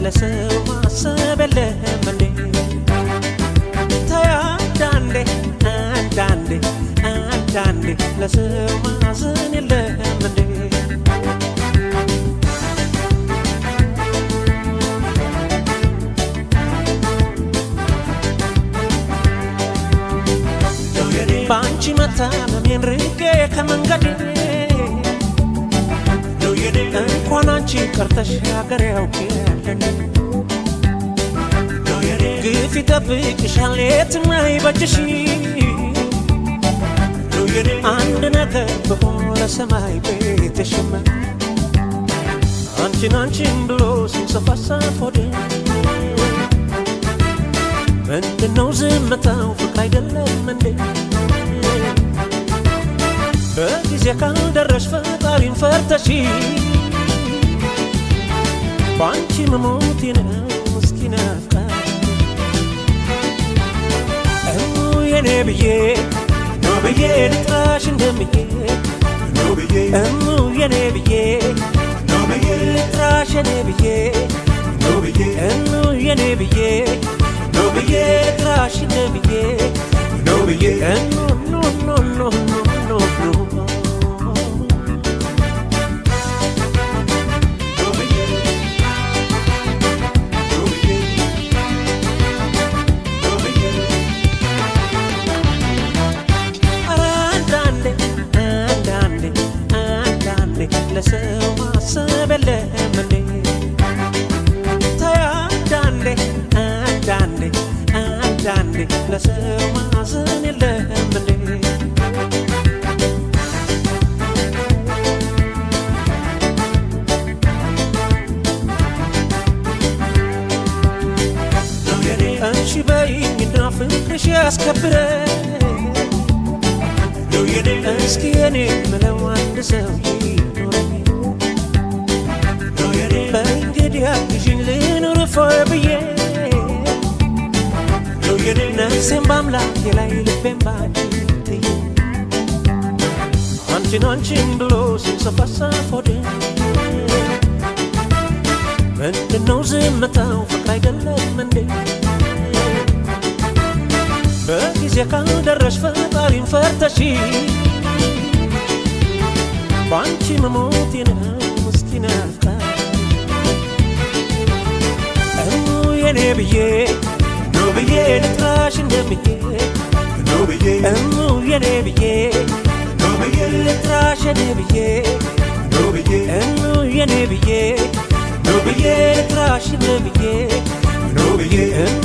ለሰው ማሰብ የለህም እንዴ? ተይ አንዳንዴ አንዳንዴ አንዳንዴ ለሰው ማዘን የለህም እንዴ? በአንቺ መታመሜን ርቄ ከመንገዴ እንኳን አንቺ ቀርተሽ ሀገር ያውቅ ግፍ ይጠብቅሻል የትም አይበጅሽ። አንድ ነገር ብሆን ለሰማይ ቤትሽም አንቺን አንቺን ብሎ ሲንሰፋሰፍ ሆዴ ምንድነው ዝምታው ፍቅር አይደለም እንዴ? በጊዜ ካልደረሽ ፈጣሪን ፈርተሽ በአንቺ መሞቴ ነው ምስኪን አፍቃሪ። እሙ የኔ ብዬ ነው ብዬ ልጥራሽ እንደምዬ እሙ የኔ ብዬ ልጥራሽ የኔ ብዬ እሙ የኔ ብዬ ነው ብዬ ልጥራሽ እንደምዬ እሙ ኖ ኖ ኖ ኖ ኖ አንዳንዴ አንዳንዴ አንዳንዴ ለሰው ማሰብ የለህም እንዴ? ተይ አንዳንዴ አንዳንዴ አንዳንዴ ለሰው ማዘን የለህም እንዴ? እሺ በይኝና ፍቅርሽ ያስከብረኝ እስኪ የኔ ምለው አንድ ሰው ይኖረኝ። በእንግዲህ አግዢኝ ልኑር እፎይ ብዬ ነፍሴን በአምላኬ ላይ ልቤን ባንቺ ጥዬ አንቺን አንቺን ብሎ ሲንሰፋሰፍ ሆዴ ምንድነው ዝምታው ፍቅር አይደለም እንዴ? በጊዜ ካልደረሽ ፈጣሪን ፈርተሽ በአንቺ መሞቴ ነው ምስኪን አፍቃሪ። እሙ የኔ ብዬ ነው ብዬ ልጥራሽ እንደምዬ እሙ የኔ ብዬ ልጥራሽ የኔ ብዬ እሙ የኔ ብዬ ነው ብዬ ልጥራሽ እንደምዬ እሙ